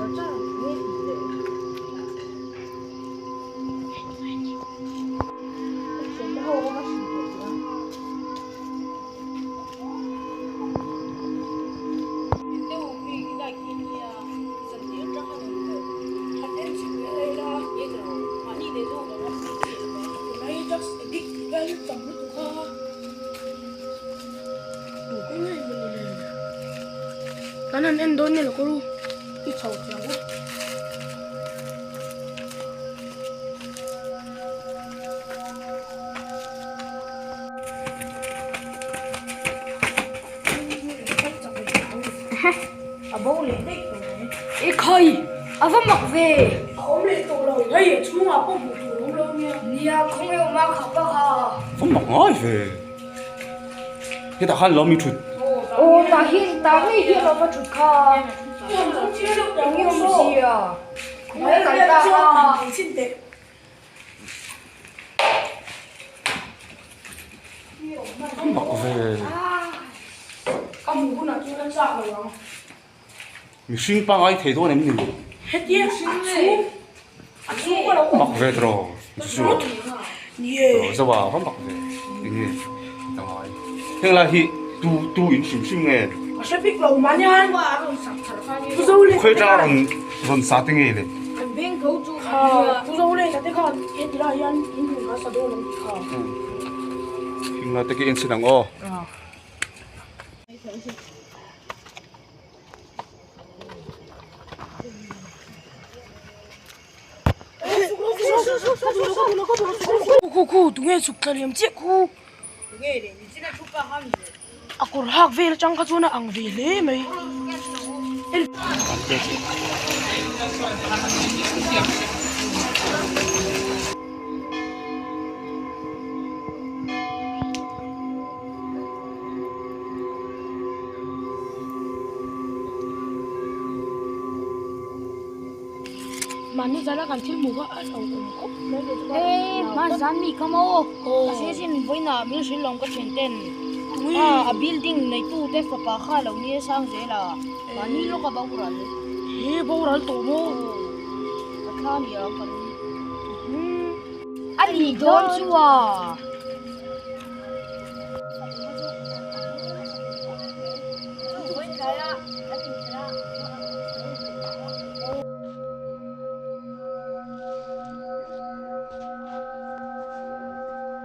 char char nge tih leh. Ka thiante ho ka va hrilh tawh tih a. Kan han en dawn nge lo kawr u i chho chiang u. A bo leh daih tawh mai. E khai! A va mak ve! A awm leh tawh lo. Hei a chhungah pawh hmuh tur a awm lo nia. Nia, khawnge awm a khapa kha. Va mak ngai ve. Hetah khan lo mi thut. Aw tah hi tah ngei hian a va thut kha. Eng awm sia. Khawnge kal ta a. Mak ve. Ka hmuh hunah chuan a chak lo ang. Mihring pangai thei dawn em ni? Hetia a chhung a chhung a lo awm. Mak ve tawh chu. Nie. Zo a va mak ve. Enge ta ngai. Heng lai hi tu tu in hrim hrim nge? Ka hre bik lo mahni hian Pu Zo leh Khawi atanga rawn rawn sa te nge le? Kha Pu Zo leh te khan heti lai hian in hmun kha sa dawn an ti kha. Heng lai te khi en chhin ang aw. Khu khu tunge chhuk thla liam chiah khu a kawr hak vel atang kha chuan a ang ve hle mai. Mahni zana kan thil hmuh kha a hlauhawm khawp mai le chuan Eee hma zan mi kha maw ka hre sin vawiinah min hrilh lawm ka thian ten a building neitu te fapa kha lo nia sang zel a mahni lawk a boral he boral tawh maw ka thla nia kan a nih dawn chu a.